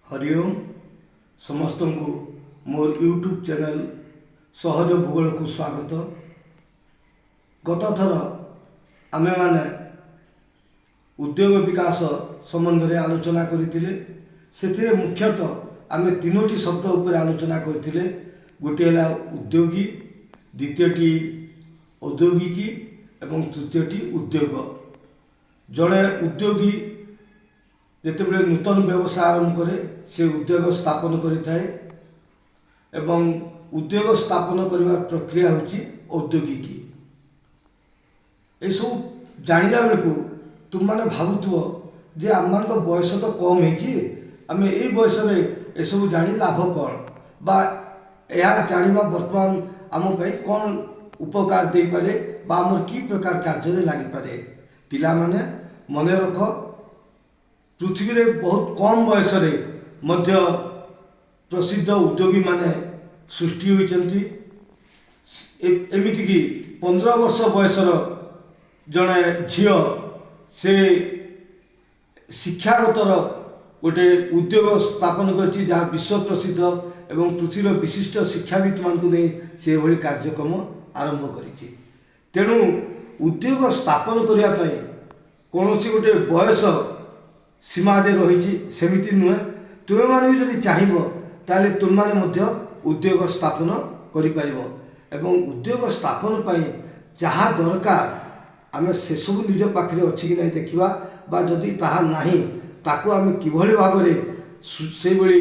ହରି ଓମ୍। ସମସ୍ତଙ୍କୁ ମୋର YouTube channel ସହଜ ଭୂଗୋଳକୁ ସ୍ୱାଗତ। ଗତଥର ଆମେମାନେ ଉଦ୍ୟୋଗ ବିକାଶ ସମ୍ବନ୍ଧରେ ଆଲୋଚନା କରିଥିଲେ। ସେଥିରେ ମୁଖ୍ୟତଃ ଆମେ ତିନୋଟି ଶବ୍ଦ ଉପରେ ଆଲୋଚନା କରିଥିଲେ। ଗୋଟିଏ ହେଲା ଉଦ୍ୟୋଗୀ, ଦ୍ୱିତୀୟଟି ଔଦ୍ୟୋଗିକୀ ଏବଂ ତୃତୀୟଟି ଉଦ୍ୟୋଗ। ଜଣେ ଉଦ୍ୟୋଗୀ ଯେତେବେଳେ ନୂତନ ବ୍ୟବସାୟ ଆରମ୍ଭ କରେ, ସେ ଉଦ୍ୟୋଗ ସ୍ଥାପନ କରିଥାଏ ଏବଂ ଉଦ୍ୟୋଗ ସ୍ଥାପନ କରିବାର ପ୍ରକ୍ରିୟା ହେଉଛି ଔଦ୍ୟୋଗିକୀ। ଏସବୁ ଜାଣିଲା ବେଳକୁ ତୁମମାନେ ଭାବୁଥିବ ଯେ ଆମମାନଙ୍କ ବୟସ ତ କମ୍ ହେଇଛି, ଆମେ ଏଇ ବୟସରେ ଏସବୁ ଜାଣି ଲାଭ କ'ଣ ବା ଏହା ଜାଣିବା ବର୍ତ୍ତମାନ ଆମ ପାଇଁ କ'ଣ ଉପକାର ଦେଇପାରେ ବା ଆମର କି ପ୍ରକାର କାର୍ଯ୍ୟରେ ଲାଗିପାରେ। ପିଲାମାନେ, ମନେ ରଖ, ପୃଥିବୀରେ ବହୁତ କମ୍ ବୟସରେ ମଧ୍ୟ ପ୍ରସିଦ୍ଧ ଉଦ୍ୟୋଗୀମାନେ ସୃଷ୍ଟି ହୋଇଛନ୍ତି। ଏମିତିକି 15 ବର୍ଷ ବୟସର ଜଣେ ଝିଅ, ସେ ଶିକ୍ଷାଗତର ଗୋଟେ ଉଦ୍ୟୋଗ ସ୍ଥାପନ କରିଛି, ଯାହା ବିଶ୍ୱ ପ୍ରସିଦ୍ଧ ଏବଂ ପୃଥିବୀର ବିଶିଷ୍ଟ ଶିକ୍ଷାବିତ୍ମାନଙ୍କୁ ନେଇ ସେ ଏଭଳି କାର୍ଯ୍ୟକ୍ରମ ଆରମ୍ଭ କରିଛି। ତେଣୁ ଉଦ୍ୟୋଗ ସ୍ଥାପନ କରିବା ପାଇଁ କୌଣସି ଗୋଟେ ବୟସ ସୀମା ଯେ ରହିଛି, ସେମିତି ନୁହେଁ। ତୁମେମାନେ ବି ଯଦି ଚାହିଁବ, ତାହେଲେ ତୁମେମାନେ ମଧ୍ୟ ଉଦ୍ୟୋଗ ସ୍ଥାପନ କରିପାରିବ ଏବଂ ଉଦ୍ୟୋଗ ସ୍ଥାପନ ପାଇଁ ଯାହା ଦରକାର, ଆମେ ସେସବୁ ନିଜ ପାଖରେ ଅଛି କି ନାହିଁ ଦେଖିବା ବା ଯଦି ତାହା ନାହିଁ, ତାକୁ ଆମେ କିଭଳି ଭାବରେ ସେଇଭଳି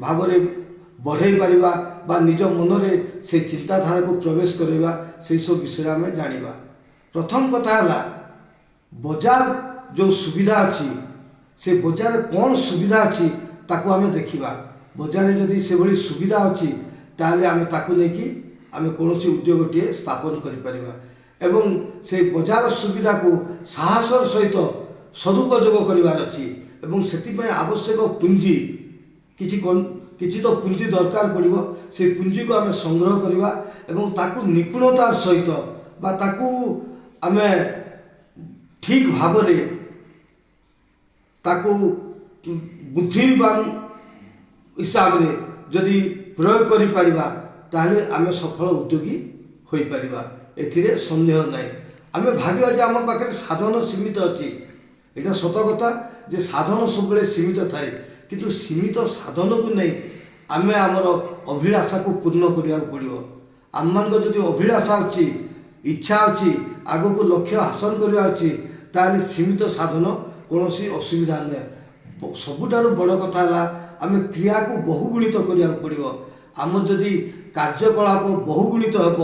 ଭାବରେ ବଢ଼େଇ ପାରିବା ବା ନିଜ ମନରେ ସେ ଚିନ୍ତାଧାରାକୁ ପ୍ରବେଶ କରାଇବା, ସେହିସବୁ ବିଷୟରେ ଆମେ ଜାଣିବା। ପ୍ରଥମ କଥା ହେଲା, ବଜାର ଯେଉଁ ସୁବିଧା ଅଛି, ସେ ବଜାରରେ କ'ଣ ସୁବିଧା ଅଛି ତାକୁ ଆମେ ଦେଖିବା। ବଜାରରେ ଯଦି ସେଭଳି ସୁବିଧା ଅଛି, ତାହେଲେ ଆମେ ତାକୁ ନେଇକି ଆମେ କୌଣସି ଉଦ୍ୟୋଗଟିଏ ସ୍ଥାପନ କରିପାରିବା ଏବଂ ସେଇ ବଜାର ସୁବିଧାକୁ ସାହସର ସହିତ ସଦୁପଯୋଗ କରିବାର ଅଛି ଏବଂ ସେଥିପାଇଁ ଆବଶ୍ୟକ ପୁଞ୍ଜି କିଛି କିଛି ତ ପୁଞ୍ଜି ଦରକାର ପଡ଼ିବ। ସେ ପୁଞ୍ଜିକୁ ଆମେ ସଂଗ୍ରହ କରିବା ଏବଂ ତାକୁ ନିପୁଣତାର ସହିତ ବା ତାକୁ ଆମେ ଠିକ୍ ଭାବରେ ତାକୁ ବୁଦ୍ଧିବାନ ହିସାବରେ ଯଦି ପ୍ରୟୋଗ କରିପାରିବା, ତାହେଲେ ଆମେ ସଫଳ ଉଦ୍ୟୋଗୀ ହୋଇପାରିବା, ଏଥିରେ ସନ୍ଦେହ ନାହିଁ। ଆମେ ଭାବିବା ଯେ ଆମ ପାଖରେ ସାଧନ ସୀମିତ ଅଛି। ଏଇଟା ସତ କଥା ଯେ ସାଧନ ସବୁବେଳେ ସୀମିତ ଥାଏ, କିନ୍ତୁ ସୀମିତ ସାଧନକୁ ନେଇ ଆମେ ଆମର ଅଭିଳାଷାକୁ ପୂର୍ଣ୍ଣ କରିବାକୁ ପଡ଼ିବ। ଆମମାନଙ୍କ ଯଦି ଅଭିଳାଷା ଅଛି, ଇଚ୍ଛା ଅଛି, ଆଗକୁ ଲକ୍ଷ୍ୟ ହାସଲ କରିବାର ଅଛି, ତାହେଲେ ସୀମିତ ସାଧନ କୌଣସି ଅସୁବିଧା ନୁହେଁ। ସବୁଠାରୁ ବଡ଼ କଥା ହେଲା, ଆମେ କ୍ରିୟାକୁ ବହୁଗୁଣିତ କରିବାକୁ ପଡ଼ିବ। ଆମର ଯଦି କାର୍ଯ୍ୟକଳାପ ବହୁଗୁଣିତ ହେବ,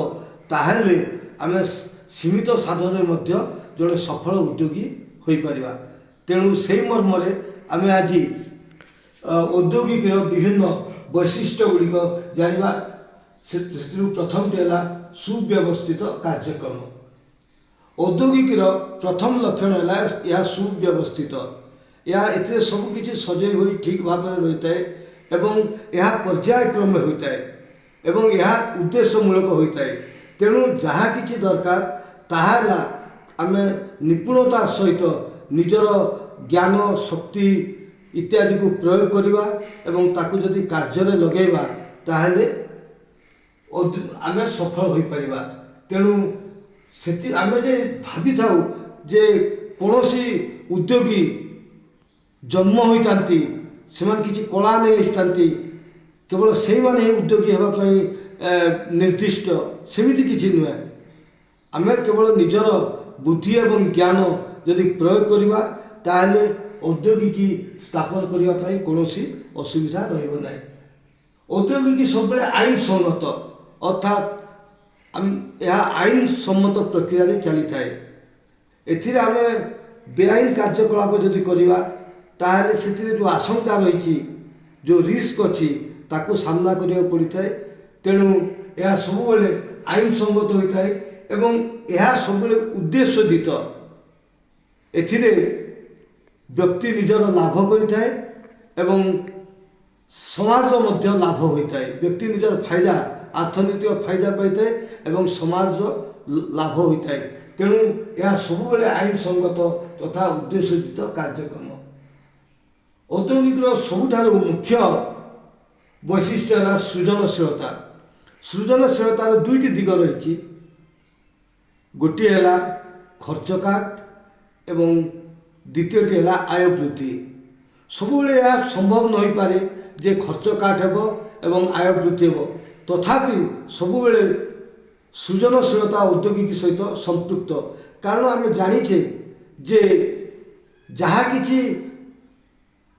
ତାହେଲେ ଆମେ ସୀମିତ ସାଧନରେ ମଧ୍ୟ ଜଣେ ସଫଳ ଉଦ୍ୟୋଗୀ ହୋଇପାରିବା। ତେଣୁ ସେଇ ମର୍ମରେ ଆମେ ଆଜି ଔଦ୍ୟୋଗିକର ବିଭିନ୍ନ ବୈଶିଷ୍ଟ୍ୟ ଗୁଡ଼ିକ ଜାଣିବା। ସେଥିରୁ ପ୍ରଥମଟି ହେଲା ସୁବ୍ୟବସ୍ଥିତ କାର୍ଯ୍ୟକ୍ରମ। ଔଦ୍ୟୋଗିକର ପ୍ରଥମ ଲକ୍ଷଣ ହେଲା ଏହା ସୁବ୍ୟବସ୍ଥିତ। ଏହା ଏଥିରେ ସବୁକିଛି ସଜେଇ ହୋଇ ଠିକ୍ ଭାବରେ ରହିଥାଏ ଏବଂ ଏହା ପର୍ଯ୍ୟାୟକ୍ରମେ ହୋଇଥାଏ ଏବଂ ଏହା ଉଦ୍ଦେଶ୍ୟମୂଳକ ହୋଇଥାଏ। ତେଣୁ ଯାହା କିଛି ଦରକାର, ତାହା ହେଲା ଆମେ ନିପୁଣତାର ସହିତ ନିଜର ଜ୍ଞାନ, ଶକ୍ତି ଇତ୍ୟାଦିକୁ ପ୍ରୟୋଗ କରିବା ଏବଂ ତାକୁ ଯଦି କାର୍ଯ୍ୟରେ ଲଗାଇବା, ତାହେଲେ ଆମେ ସଫଳ ହୋଇପାରିବା। ତେଣୁ ସେଠି ଆମେ ଯେ ଭାବିଥାଉ ଯେ କୌଣସି ଉଦ୍ୟୋଗୀ ଜନ୍ମ ହୋଇଥାନ୍ତି, ସେମାନେ କିଛି କଳା ନେଇ ଆସିଥାନ୍ତି, କେବଳ ସେଇମାନେ ହିଁ ଉଦ୍ୟୋଗୀ ହେବା ପାଇଁ ନିର୍ଦ୍ଦିଷ୍ଟ, ସେମିତି କିଛି ନୁହେଁ। ଆମେ କେବଳ ନିଜର ବୁଦ୍ଧି ଏବଂ ଜ୍ଞାନ ଯଦି ପ୍ରୟୋଗ କରିବା, ତାହେଲେ ଔଦ୍ୟୋଗିକୀ ସ୍ଥାପନ କରିବା ପାଇଁ କୌଣସି ଅସୁବିଧା ରହିବ ନାହିଁ। ଔଦ୍ୟୋଗିକୀ ସବୁବେଳେ ଆଇନ ସଙ୍ଗତ, ଅର୍ଥାତ୍ ଏହା ଆଇନ ସମ୍ମତ ପ୍ରକ୍ରିୟାରେ ଚାଲିଥାଏ। ଏଥିରେ ଆମେ ବେଆଇନ କାର୍ଯ୍ୟକଳାପ ଯଦି କରିବା, ତାହେଲେ ସେଥିରେ ଯେଉଁ ଆଶଙ୍କା ରହିଛି, ଯେଉଁ ରିସ୍କ ଅଛି, ତାକୁ ସାମ୍ନା କରିବାକୁ ପଡ଼ିଥାଏ। ତେଣୁ ଏହା ସବୁବେଳେ ଆଇନ ସଙ୍ଗତ ହୋଇଥାଏ ଏବଂ ଏହା ସବୁବେଳେ ଉଦ୍ଦେଶ୍ୟୋଦିତ। ଏଥିରେ ବ୍ୟକ୍ତି ନିଜର ଲାଭ କରିଥାଏ ଏବଂ ସମାଜ ମଧ୍ୟ ଲାଭ ହୋଇଥାଏ। ବ୍ୟକ୍ତି ନିଜର ଫାଇଦା, ଅର୍ଥନୈତିକ ଫାଇଦା ପାଇଥାଏ ଏବଂ ସମାଜର ଲାଭ ହୋଇଥାଏ। ତେଣୁ ଏହା ସବୁବେଳେ ଆଇନ ସଙ୍ଗତ ତଥା ଉଦ୍ଦେଶ୍ୟୋଦିତ କାର୍ଯ୍ୟକ୍ରମ। ଔଦ୍ୟୋଗିକର ସବୁଠାରୁ ମୁଖ୍ୟ ବୈଶିଷ୍ଟ୍ୟ ହେଲା ସୃଜନଶୀଳତା। ସୃଜନଶୀଳତାର ଦୁଇଟି ଦିଗ ରହିଛି। ଗୋଟିଏ ହେଲା ଖର୍ଚ୍ଚ କାଟ ଏବଂ ଦ୍ୱିତୀୟଟି ହେଲା ଆୟ ବୃଦ୍ଧି। ସବୁବେଳେ ଏହା ସମ୍ଭବ ନ ହୋଇପାରେ ଯେ ଖର୍ଚ୍ଚ କାଟ ହେବ ଏବଂ ଆୟ ବୃଦ୍ଧି ହେବ, ତଥାପି ସବୁବେଳେ ସୃଜନଶୀଳତା ଔଦ୍ୟୋଗିକ ସହିତ ସମ୍ପୃକ୍ତ। କାରଣ ଆମେ ଜାଣିଛେ ଯେ ଯାହା କିଛି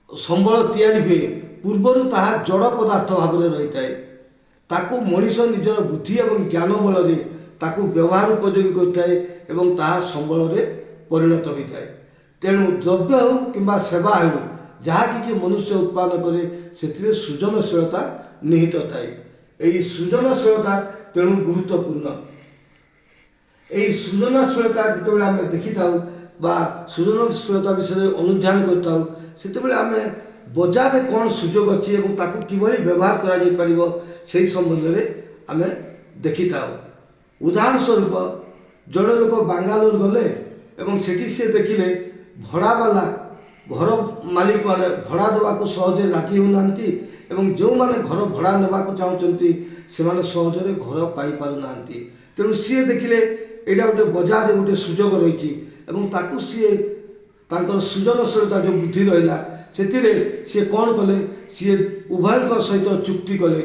ସମ୍ବଳ ତିଆରି ହୁଏ, ପୂର୍ବରୁ ତାହା ଜଡ଼ ପଦାର୍ଥ ଭାବରେ ରହିଥାଏ। ତାକୁ ମଣିଷ ନିଜର ବୁଦ୍ଧି ଏବଂ ଜ୍ଞାନ ବଳରେ ତାକୁ ବ୍ୟବହାର ଉପଯୋଗୀ କରିଥାଏ ଏବଂ ତାହା ସମ୍ବଳରେ ପରିଣତ ହୋଇଥାଏ। ତେଣୁ ଦ୍ରବ୍ୟ ହେଉ କିମ୍ବା ସେବା ହେଉ, ଯାହା କିଛି ମନୁଷ୍ୟ ଉତ୍ପାଦନ କରେ ସେଥିରେ ସୃଜନଶୀଳତା ନିହିତ ଥାଏ। ଏହି ସୃଜନଶୀଳତା ତେଣୁ ଗୁରୁତ୍ୱପୂର୍ଣ୍ଣ। ଏହି ସୃଜନଶୀଳତା ଯେତେବେଳେ ଆମେ ଦେଖିଥାଉ ବା ସୃଜନଶୀଳତା ବିଷୟରେ ଅନୁଧ୍ୟାନ କରିଥାଉ, ସେତେବେଳେ ଆମେ ବଜାରରେ କ'ଣ ସୁଯୋଗ ଅଛି ଏବଂ ତାକୁ କିଭଳି ବ୍ୟବହାର କରାଯାଇପାରିବ ସେହି ସମ୍ବନ୍ଧରେ ଆମେ ଦେଖିଥାଉ। ଉଦାହରଣ ସ୍ୱରୂପ, ଜଣେ ଲୋକ ବାଙ୍ଗାଲୋର ଗଲେ ଏବଂ ସେଠି ସେ ଦେଖିଲେ ଭଡ଼ାବାଲା ଘର ମାଲିକମାନେ ଭଡ଼ା ଦେବାକୁ ସହଜରେ ରାଜି ହେଉନାହାନ୍ତି ଏବଂ ଯେଉଁମାନେ ଘର ଭଡ଼ା ନେବାକୁ ଚାହୁଁଛନ୍ତି ସେମାନେ ସହଜରେ ଘର ପାଇପାରୁନାହାନ୍ତି। ତେଣୁ ସିଏ ଦେଖିଲେ ଏଇଟା ଗୋଟେ ବଜାରରେ ଗୋଟେ ସୁଯୋଗ ରହିଛି ଏବଂ ତାକୁ ସିଏ ତାଙ୍କର ସୃଜନଶୀଳତା ଯେଉଁ ବୁଦ୍ଧି ରହିଲା ସେଥିରେ ସିଏ କ'ଣ କଲେ? ସିଏ ଉଭୟଙ୍କ ସହିତ ଚୁକ୍ତି କଲେ,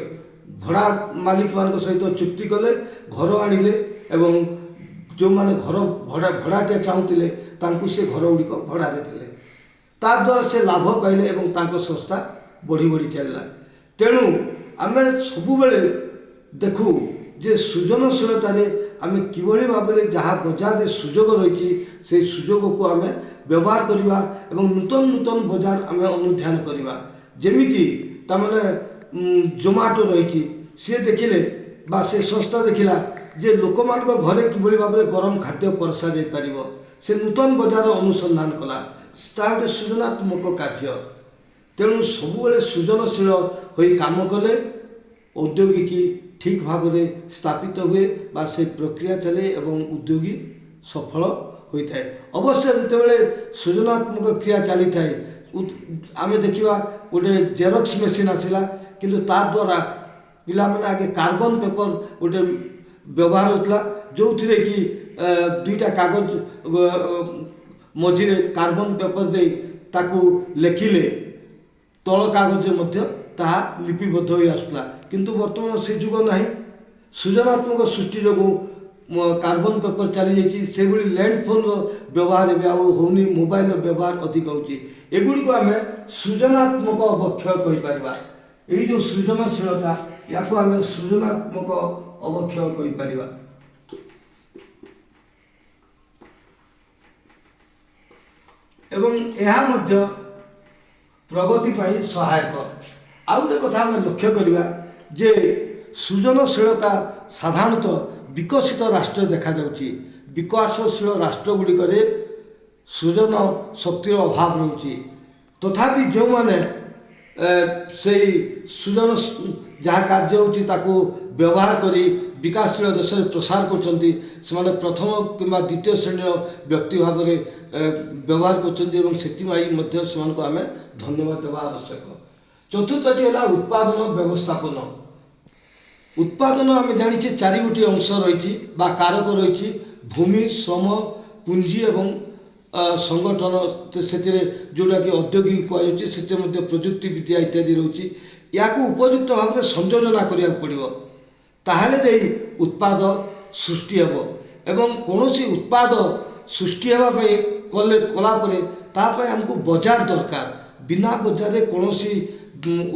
ଭଡ଼ା ମାଲିକମାନଙ୍କ ସହିତ ଚୁକ୍ତି କଲେ, ଘର ଆଣିଲେ ଏବଂ ଯେଉଁମାନେ ଘର ଭଡ଼ା ଭଡ଼ାଟିଆ ଚାହୁଁଥିଲେ ତାଙ୍କୁ ସେ ଘର ଗୁଡ଼ିକ ଭଡ଼ାରେ ଦେଲେ। ତାଦ୍ୱାରା ସେ ଲାଭ ପାଇଲେ ଏବଂ ତାଙ୍କ ସଂସ୍ଥା ବଢ଼ି ବଢ଼ି ଚାଲିଲା। ତେଣୁ ଆମେ ସବୁବେଳେ ଦେଖୁ ଯେ ସୃଜନଶୀଳତାରେ ଆମେ କିଭଳି ଭାବରେ ଯାହା ବଜାରରେ ସୁଯୋଗ ରହିଛି ସେଇ ସୁଯୋଗକୁ ଆମେ ବ୍ୟବହାର କରିବା ଏବଂ ନୂତନ ନୂତନ ବଜାର ଆମେ ଅନୁଧ୍ୟାନ କରିବା। ଯେମିତି ତାମାନେ ଜୋମାଟୋ ରହିଛି, ସିଏ ଦେଖିଲେ ବା ସେ ସଂସ୍ଥା ଦେଖିଲା ଯେ ଲୋକମାନଙ୍କ ଘରେ କିଭଳି ଭାବରେ ଗରମ ଖାଦ୍ୟ ପରସା ଯାଇପାରିବ, ସେ ନୂତନ ବଜାର ଅନୁସନ୍ଧାନ କଲା। ତାହା ଗୋଟେ ସୃଜନାତ୍ମକ କାର୍ଯ୍ୟ। ତେଣୁ ସବୁବେଳେ ସୃଜନଶୀଳ ହୋଇ କାମ କଲେ ଔଦ୍ୟୋଗିକ ଠିକ୍ ଭାବରେ ସ୍ଥାପିତ ହୁଏ ବା ସେ ପ୍ରକ୍ରିୟା ଚାଲେ ଏବଂ ଉଦ୍ୟୋଗୀ ସଫଳ ହୋଇଥାଏ। ଅବଶ୍ୟ ଯେତେବେଳେ ସୃଜନାତ୍ମକ କ୍ରିୟା ଚାଲିଥାଏ, ଆମେ ଦେଖିବା ଗୋଟେ ଜେରକ୍ସ ମେସିନ୍ ଆସିଲା, କିନ୍ତୁ ତା ଦ୍ୱାରା ପିଲାମାନେ ଆଗେ କାର୍ବନ ପେପର ଗୋଟେ ବ୍ୟବହାର ହେଉଥିଲା, ଯେଉଁଥିରେ କି ଦୁଇଟା କାଗଜ ମଝିରେ କାର୍ବନ ପେପର ଦେଇ ତାକୁ ଲେଖିଲେ ତଳ କାଗଜରେ ମଧ୍ୟ ତାହା ଲିପିବଦ୍ଧ ହୋଇ ଆସୁଥିଲା। କିନ୍ତୁ ବର୍ତ୍ତମାନ ସେ ଯୁଗ ନାହିଁ। ସୃଜନାତ୍ମକ ସୃଷ୍ଟି ଯୋଗୁଁ କାର୍ବନ ପେପର ଚାଲିଯାଇଛି। ସେଭଳି ଲ୍ୟାଣ୍ଡ ଫୋନ୍ର ବ୍ୟବହାର ଏବେ ଆଉ ହେଉନି, ମୋବାଇଲର ବ୍ୟବହାର ଅଧିକ ହେଉଛି। ଏଗୁଡ଼ିକୁ ଆମେ ସୃଜନାତ୍ମକ ଅବକ୍ଷୟ କହିପାରିବା। ଏଇ ଯେଉଁ ସୃଜନଶୀଳତା, ୟାକୁ ଆମେ ସୃଜନାତ୍ମକ ଅବକ୍ଷୟ କହିପାରିବା ଏବଂ ଏହା ମଧ୍ୟ ପ୍ରଗତି ପାଇଁ ସହାୟକ। ଆଉ ଗୋଟେ କଥା ଆମେ ଲକ୍ଷ୍ୟ କରିବା ଯେ ସୃଜନଶୀଳତା ସାଧାରଣତଃ ବିକଶିତ ରାଷ୍ଟ୍ରରେ ଦେଖାଯାଉଛି। ବିକାଶଶୀଳ ରାଷ୍ଟ୍ର ଗୁଡ଼ିକରେ ସୃଜନ ଶକ୍ତିର ଅଭାବ ରହୁଛି। ତଥାପି ଯେଉଁମାନେ ସେଇ ସୃଜନ ଯାହା କାର୍ଯ୍ୟ ହେଉଛି ତାକୁ ବ୍ୟବହାର କରି ବିକାଶଶୀଳ ଦେଶରେ ପ୍ରସାର କରୁଛନ୍ତି, ସେମାନେ ପ୍ରଥମ କିମ୍ବା ଦ୍ୱିତୀୟ ଶ୍ରେଣୀର ବ୍ୟକ୍ତି ଭାବରେ ବ୍ୟବହାର କରୁଛନ୍ତି ଏବଂ ସେଥିପାଇଁ ମଧ୍ୟ ସେମାନଙ୍କୁ ଆମେ ଧନ୍ୟବାଦ ଦେବା ଆବଶ୍ୟକ। ଚତୁର୍ଥଟି ହେଲା ଉତ୍ପାଦନ ବ୍ୟବସ୍ଥାପନ। ଉତ୍ପାଦନ ଆମେ ଜାଣିଛେ ଚାରି ଗୋଟି ଅଂଶ ରହିଛି ବା କାରକ ରହିଛି, ଭୂମି, ଶ୍ରମ, ପୁଞ୍ଜି ଏବଂ ସଂଗଠନ। ସେଥିରେ ଯେଉଁଟାକି ଔଦ୍ୟୋଗିକ କୁହାଯାଉଛି, ସେଥିରେ ମଧ୍ୟ ପ୍ରଯୁକ୍ତି ବିଦ୍ୟା ଇତ୍ୟାଦି ରହୁଛି। ଏହାକୁ ଉପଯୁକ୍ତ ଭାବରେ ସଂଯୋଜନା କରିବାକୁ ପଡ଼ିବ, ତାହେଲେ ଯାଇ ଉତ୍ପାଦ ସୃଷ୍ଟି ହେବ। ଏବଂ କୌଣସି ଉତ୍ପାଦ ସୃଷ୍ଟି ହେବା ପାଇଁ କଲେ କଲା ପରେ ତା ପାଇଁ ଆମକୁ ବଜାର ଦରକାର। ବିନା ବଜାରରେ କୌଣସି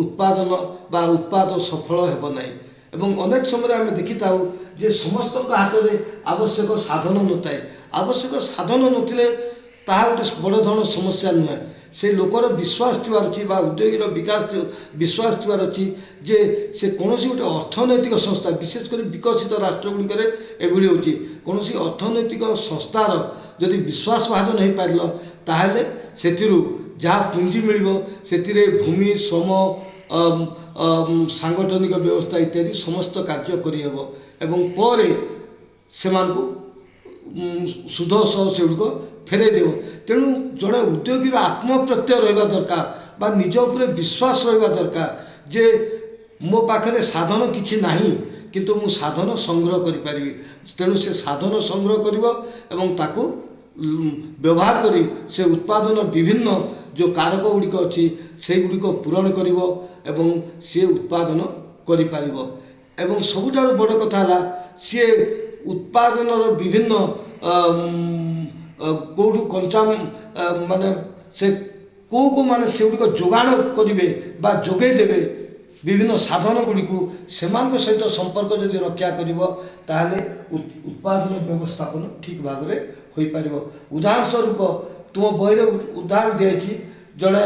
ଉତ୍ପାଦନ ବା ଉତ୍ପାଦ ସଫଳ ହେବ ନାହିଁ। ଏବଂ ଅନେକ ସମୟରେ ଆମେ ଦେଖିଥାଉ ଯେ ସମସ୍ତଙ୍କ ହାତରେ ଆବଶ୍ୟକ ସାଧନ ନଥାଏ। ଆବଶ୍ୟକ ସାଧନ ନଥିଲେ ତାହା ଗୋଟେ ବଡ଼ ଧରଣର ସମସ୍ୟା ନୁହେଁ। ସେ ଲୋକର ବିଶ୍ୱାସ ଥିବାର ଅଛି ବା ଉଦ୍ୟୋଗୀର ବିକାଶ ବିଶ୍ୱାସ ଥିବାର ଅଛି ଯେ ସେ କୌଣସି ଗୋଟେ ଅର୍ଥନୈତିକ ସଂସ୍ଥା, ବିଶେଷ କରି ବିକଶିତ ରାଷ୍ଟ୍ର ଗୁଡ଼ିକରେ ଏଭଳି ହେଉଛି, କୌଣସି ଅର୍ଥନୈତିକ ସଂସ୍ଥାର ଯଦି ବିଶ୍ୱାସଭାଜନ ହୋଇପାରିଲ ତାହେଲେ ସେଥିରୁ ଯାହା ପୁଞ୍ଜି ମିଳିବ ସେଥିରେ ଭୂମି, ଶ୍ରମ, ସାଙ୍ଗଠନିକ ବ୍ୟବସ୍ଥା ଇତ୍ୟାଦି ସମସ୍ତ କାର୍ଯ୍ୟ କରିହେବ ଏବଂ ପରେ ସେମାନଙ୍କୁ ସୁଧ ସହ ସେଗୁଡ଼ିକ ଫେରାଇ ଦେବ। ତେଣୁ ଜଣେ ଉଦ୍ୟୋଗୀର ଆତ୍ମପ୍ରତ୍ୟୟ ରହିବା ଦରକାର, ବା ନିଜ ଉପରେ ବିଶ୍ୱାସ ରହିବା ଦରକାର ଯେ ମୋ ପାଖରେ ସାଧନ କିଛି ନାହିଁ, କିନ୍ତୁ ମୁଁ ସାଧନ ସଂଗ୍ରହ କରିପାରିବି। ତେଣୁ ସେ ସାଧନ ସଂଗ୍ରହ କରିବ ଏବଂ ତାକୁ ବ୍ୟବହାର କରି ସେ ଉତ୍ପାଦନ ବିଭିନ୍ନ ଯେଉଁ କାରକ ଗୁଡ଼ିକ ଅଛି ସେଇଗୁଡ଼ିକ ପୂରଣ କରିବ ଏବଂ ସିଏ ଉତ୍ପାଦନ କରିପାରିବ। ଏବଂ ସବୁଠାରୁ ବଡ଼ କଥା ହେଲା ସିଏ ଉତ୍ପାଦନର ବିଭିନ୍ନ କେଉଁଠୁ କଞ୍ଚା ମାନେ ସେ କେଉଁ କେଉଁମାନେ ସେଗୁଡ଼ିକ ଯୋଗାଣ କରିବେ ବା ଯୋଗାଇ ଦେବେ ବିଭିନ୍ନ ସାଧନ ଗୁଡ଼ିକୁ, ସେମାନଙ୍କ ସହିତ ସମ୍ପର୍କ ଯଦି ରକ୍ଷା କରିବ ତାହେଲେ ଉତ୍ପାଦନ ବ୍ୟବସ୍ଥାପନ ଠିକ୍ ଭାବରେ ହୋଇପାରିବ। ଉଦାହରଣ ସ୍ୱରୂପ ତୁମ ବହିରେ ଉଦାହରଣ ଦିଆଯାଇଛି, ଜଣେ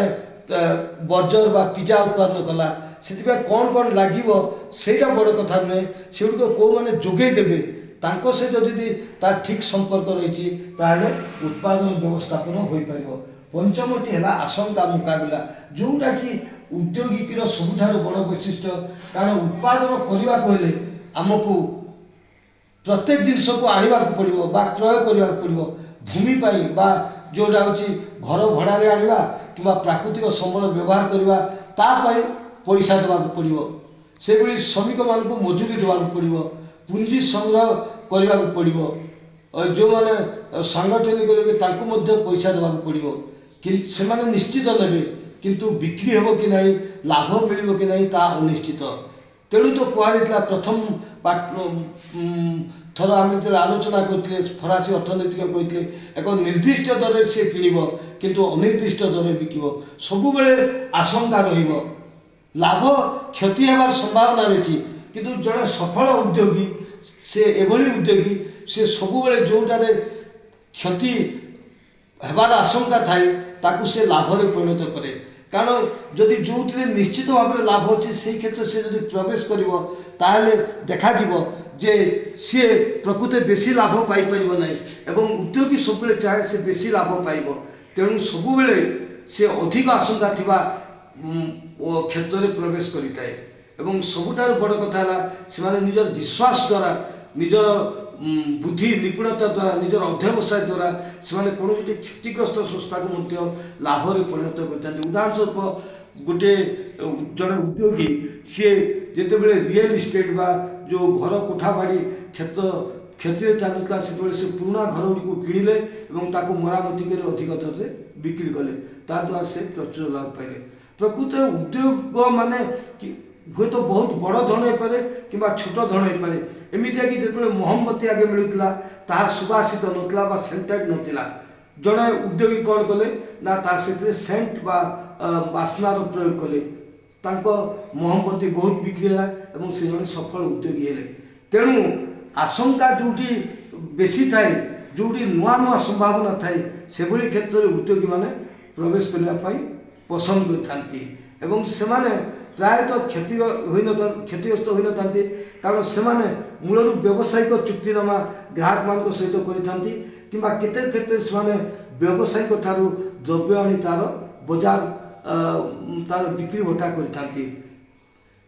ବର୍ଜର ବା ପିଜା ଉତ୍ପାଦନ କଲା, ସେଥିପାଇଁ କ'ଣ କ'ଣ ଲାଗିବ ସେଇଟା ବଡ଼ କଥା ନୁହେଁ, ସେଗୁଡ଼ିକ କେଉଁମାନେ ଯୋଗାଇ ଦେବେ ତାଙ୍କ ସହିତ ଯଦି ତାର ଠିକ୍ ସମ୍ପର୍କ ରହିଛି ତାହେଲେ ଉତ୍ପାଦନ ବ୍ୟବସ୍ଥାପନ ହୋଇପାରିବ। ପଞ୍ଚମଟି ହେଲା ଆଶଙ୍କା ମୁକାବିଲା, ଯେଉଁଟାକି ଉଦ୍ୟୋଗିକର ସବୁଠାରୁ ବଡ଼ ବୈଶିଷ୍ଟ୍ୟ। କାରଣ ଉତ୍ପାଦନ କରିବାକୁ ହେଲେ ଆମକୁ ପ୍ରତ୍ୟେକ ଜିନିଷକୁ ଆଣିବାକୁ ପଡ଼ିବ ବା କ୍ରୟ କରିବାକୁ ପଡ଼ିବ। ଭୂମି ପାଇଁ ବା ଯେଉଁଟା ହେଉଛି ଘର ଭଡ଼ାରେ ଆଣିବା କିମ୍ବା ପ୍ରାକୃତିକ ସମ୍ବଳ ବ୍ୟବହାର କରିବା, ତା ପାଇଁ ପଇସା ଦେବାକୁ ପଡ଼ିବ। ସେଭଳି ଶ୍ରମିକମାନଙ୍କୁ ମଜୁରୀ ଦେବାକୁ ପଡ଼ିବ, ପୁଞ୍ଜି ସଂଗ୍ରହ କରିବାକୁ ପଡ଼ିବ, ଯେଉଁମାନେ ସାଙ୍ଗଠନିକ କରିବେ ତାଙ୍କୁ ମଧ୍ୟ ପଇସା ଦେବାକୁ ପଡ଼ିବ। କିନ୍ତୁ ସେମାନେ ନିଶ୍ଚିତ ନେବେ, କିନ୍ତୁ ବିକ୍ରି ହେବ କି ନାହିଁ, ଲାଭ ମିଳିବ କି ନାହିଁ ତାହା ଅନିଶ୍ଚିତ। ତେଣୁ ତ କୁହାଯାଇଥିଲା ପ୍ରଥମ ଥର ଆମେ ଯେତେବେଳେ ଆଲୋଚନା କରିଥିଲେ, ଫରାସୀ ଅର୍ଥନୈତିକ କହିଥିଲେ ଏକ ନିର୍ଦ୍ଦିଷ୍ଟ ଦରରେ ସେ କିଣିବ କିନ୍ତୁ ଅନିର୍ଦ୍ଦିଷ୍ଟ ଦରରେ ବିକିବ। ସବୁବେଳେ ଆଶଙ୍କା ରହିବ, ଲାଭ କ୍ଷତି ହେବାର ସମ୍ଭାବନା ରହିଛି। କିନ୍ତୁ ଜଣେ ସଫଳ ଉଦ୍ୟୋଗୀ, ସେ ଏଭଳି ଉଦ୍ୟୋଗୀ, ସେ ସବୁବେଳେ ଯେଉଁଟାରେ କ୍ଷତି ହେବାର ଆଶଙ୍କା ଥାଏ ତାକୁ ସେ ଲାଭରେ ପରିଣତ କରେ। କାରଣ ଯଦି ଯେଉଁଥିରେ ନିଶ୍ଚିତ ଭାବରେ ଲାଭ ଅଛି ସେଇ କ୍ଷେତ୍ରରେ ସେ ଯଦି ପ୍ରବେଶ କରିବ ତାହେଲେ ଦେଖାଯିବ ଯେ ସିଏ ପ୍ରକୃତରେ ବେଶୀ ଲାଭ ପାଇପାରିବ ନାହିଁ। ଏବଂ ଉଦ୍ୟୋଗୀ ସବୁବେଳେ ଚାହେଁ ସେ ବେଶୀ ଲାଭ ପାଇବ, ତେଣୁ ସବୁବେଳେ ସେ ଅଧିକ ଆଶଙ୍କା ଥିବା କ୍ଷେତ୍ରରେ ପ୍ରବେଶ କରିଥାଏ। ଏବଂ ସବୁଠାରୁ ବଡ଼ କଥା ହେଲା ସେମାନେ ନିଜର ବିଶ୍ୱାସ ଦ୍ୱାରା, ନିଜର ବୁଦ୍ଧି ନିପୁଣତା ଦ୍ୱାରା, ନିଜର ଅଧ୍ୟବସାୟ ଦ୍ୱାରା ସେମାନେ କୌଣସି ଗୋଟିଏ କ୍ଷତିଗ୍ରସ୍ତ ସଂସ୍ଥାକୁ ମଧ୍ୟ ଲାଭରେ ପରିଣତ କରିଥାନ୍ତି। ଉଦାହରଣ ସ୍ୱରୂପ ଗୋଟିଏ ଜଣେ ଉଦ୍ୟୋଗୀ ସିଏ ଯେତେବେଳେ ରିଏଲ୍ ଇଷ୍ଟେଟ୍ ବା ଯେଉଁ ଘର କୋଠା ବାଡ଼ି କ୍ଷତିରେ ଚାଲୁଥିଲା, ସେତେବେଳେ ସେ ପୁରୁଣା ଘର ଗୁଡ଼ିକୁ କିଣିଲେ ଏବଂ ତାକୁ ମରାମତି କରି ଅଧିକ ଦରରେ ବିକ୍ରି କଲେ, ତାଦ୍ୱାରା ସେ ପ୍ରଚୁର ଲାଭ ପାଇଲେ। ପ୍ରକୃତ ଉଦ୍ୟୋଗ ମାନେ ହୁଏତ ବହୁତ ବଡ଼ ଧନ ହେଇପାରେ କିମ୍ବା ଛୋଟ ଧନ ହେଇପାରେ। ଏମିତିଆ କି ଯେତେବେଳେ ମହମବତୀ ଆଗେ ମିଳୁଥିଲା ତାହା ସୁବାସିତ ନଥିଲା ବା ସେଣ୍ଟେଡ଼ ନଥିଲା। ଜଣେ ଉଦ୍ୟୋଗୀ କ'ଣ କଲେ ନା ତା ସେଥିରେ ସେଣ୍ଟ ବା ବାସ୍ନାର ପ୍ରୟୋଗ କଲେ, ତାଙ୍କ ମହମବତୀ ବହୁତ ବିକ୍ରି ହେଲା ଏବଂ ସେ ଜଣେ ସଫଳ ଉଦ୍ୟୋଗୀ ହେଲେ। ତେଣୁ ଆଶଙ୍କା ଯେଉଁଠି ବେଶୀ ଥାଏ, ଯେଉଁଠି ନୂଆ ନୂଆ ସମ୍ଭାବନା ଥାଏ, ସେଭଳି କ୍ଷେତ୍ରରେ ଉଦ୍ୟୋଗୀମାନେ ପ୍ରବେଶ କରିବା ପାଇଁ ପସନ୍ଦ କରିଥାନ୍ତି ଏବଂ ସେମାନେ ପ୍ରାୟତଃ କ୍ଷତିଗ୍ରସ୍ତ ହୋଇନଥାନ୍ତି। କାରଣ ସେମାନେ ମୂଳରୁ ବ୍ୟବସାୟିକ ଚୁକ୍ତିନାମା ଗ୍ରାହକମାନଙ୍କ ସହିତ କରିଥାନ୍ତି କିମ୍ବା କେତେ କ୍ଷେତ୍ରରେ ସେମାନେ ବ୍ୟବସାୟିକ ଠାରୁ ଦ୍ରବ୍ୟ ଆଣି ତା'ର ବଜାର ତା'ର ବିକ୍ରି ବଟା କରିଥାନ୍ତି।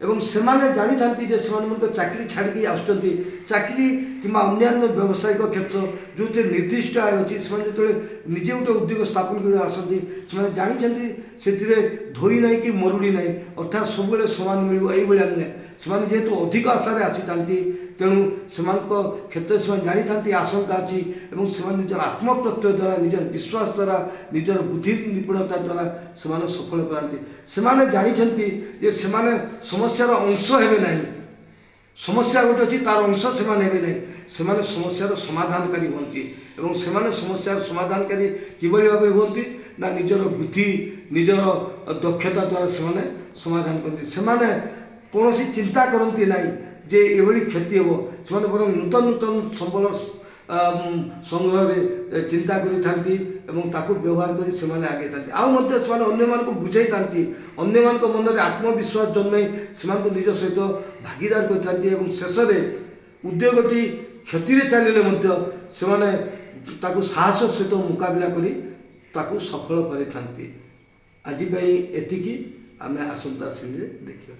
ଏବଂ ସେମାନେ ଜାଣିଥାନ୍ତି ଯେ ସେମାନଙ୍କ ଚାକିରି ଛାଡ଼ିକି ଆସୁଛନ୍ତି, ଚାକିରି କିମ୍ବା ଅନ୍ୟାନ୍ୟ ବ୍ୟବସାୟିକ କ୍ଷେତ୍ର ଯେଉଁଥିରେ ନିର୍ଦ୍ଦିଷ୍ଟ ଆୟ ଅଛି, ସେମାନେ ଯେତେବେଳେ ନିଜେ ଗୋଟେ ଉଦ୍ୟୋଗ ସ୍ଥାପନ କରିବାକୁ ଆସନ୍ତି ସେମାନେ ଜାଣିଛନ୍ତି ସେଥିରେ ଧୋଇ ନାହିଁ କି ମରୁଡ଼ି ନାହିଁ, ଅର୍ଥାତ୍ ସବୁବେଳେ ସମାନ ମିଳିବ ଏଇଭଳିଆ ନୁହେଁ। ସେମାନେ ଯେହେତୁ ଅଧିକ ଆଶାରେ ଆସିଥାନ୍ତି, ତେଣୁ ସେମାନଙ୍କ କ୍ଷେତ୍ରରେ ସେମାନେ ଜାଣିଥାନ୍ତି ଆଶଙ୍କା ଅଛି ଏବଂ ସେମାନେ ନିଜର ଆତ୍ମପ୍ରତ୍ୟୟ ଦ୍ୱାରା, ନିଜର ବିଶ୍ୱାସ ଦ୍ୱାରା, ନିଜର ବୁଦ୍ଧି ନିପୁଣତା ଦ୍ୱାରା ସେମାନେ ସଫଳ କରାନ୍ତି। ସେମାନେ ଜାଣିଛନ୍ତି ଯେ ସେମାନେ ସମସ୍ୟାର ଅଂଶ ହେବେ ନାହିଁ, ସମସ୍ୟା ଗୋଟେ ଅଛି ତାର ଅଂଶ ସେମାନେ ହେବେ ନାହିଁ, ସେମାନେ ସମସ୍ୟାର ସମାଧାନକାରୀ ହୁଅନ୍ତି। ଏବଂ ସେମାନେ ସମସ୍ୟାର ସମାଧାନକାରୀ କିଭଳି ଭାବରେ ହୁଅନ୍ତି ନା ନିଜର ବୁଦ୍ଧି, ନିଜର ଦକ୍ଷତା ଦ୍ୱାରା ସେମାନେ ସମାଧାନ କରନ୍ତି। ସେମାନେ କୌଣସି ଚିନ୍ତା କରନ୍ତି ନାହିଁ ଯେ ଏଭଳି କ୍ଷତି ହେବ, ସେମାନେ ବରଂ ନୂତନ ନୂତନ ସମ୍ବଳ ସଂଗ୍ରହରେ ଚିନ୍ତା କରିଥାନ୍ତି ଏବଂ ତାକୁ ବ୍ୟବହାର କରି ସେମାନେ ଆଗେଇଥାନ୍ତି। ଆଉ ମଧ୍ୟ ସେମାନେ ଅନ୍ୟମାନଙ୍କୁ ବୁଝାଇଥାନ୍ତି, ଅନ୍ୟମାନଙ୍କ ମନରେ ଆତ୍ମବିଶ୍ୱାସ ଜନ୍ମାଇ ସେମାନଙ୍କୁ ନିଜ ସହିତ ଭାଗିଦାର କରିଥାନ୍ତି ଏବଂ ଶେଷରେ ଉଦ୍ୟୋଗଟି କ୍ଷତିରେ ଚାଲିଲେ ମଧ୍ୟ ସେମାନେ ତାକୁ ସାହସ ସହିତ ମୁକାବିଲା କରି ତାକୁ ସଫଳ କରିଥାନ୍ତି। ଆଜି ପାଇଁ ଏତିକି, ଆମେ ଆସନ୍ତା ଶ୍ରେଣୀରେ ଦେଖିବା।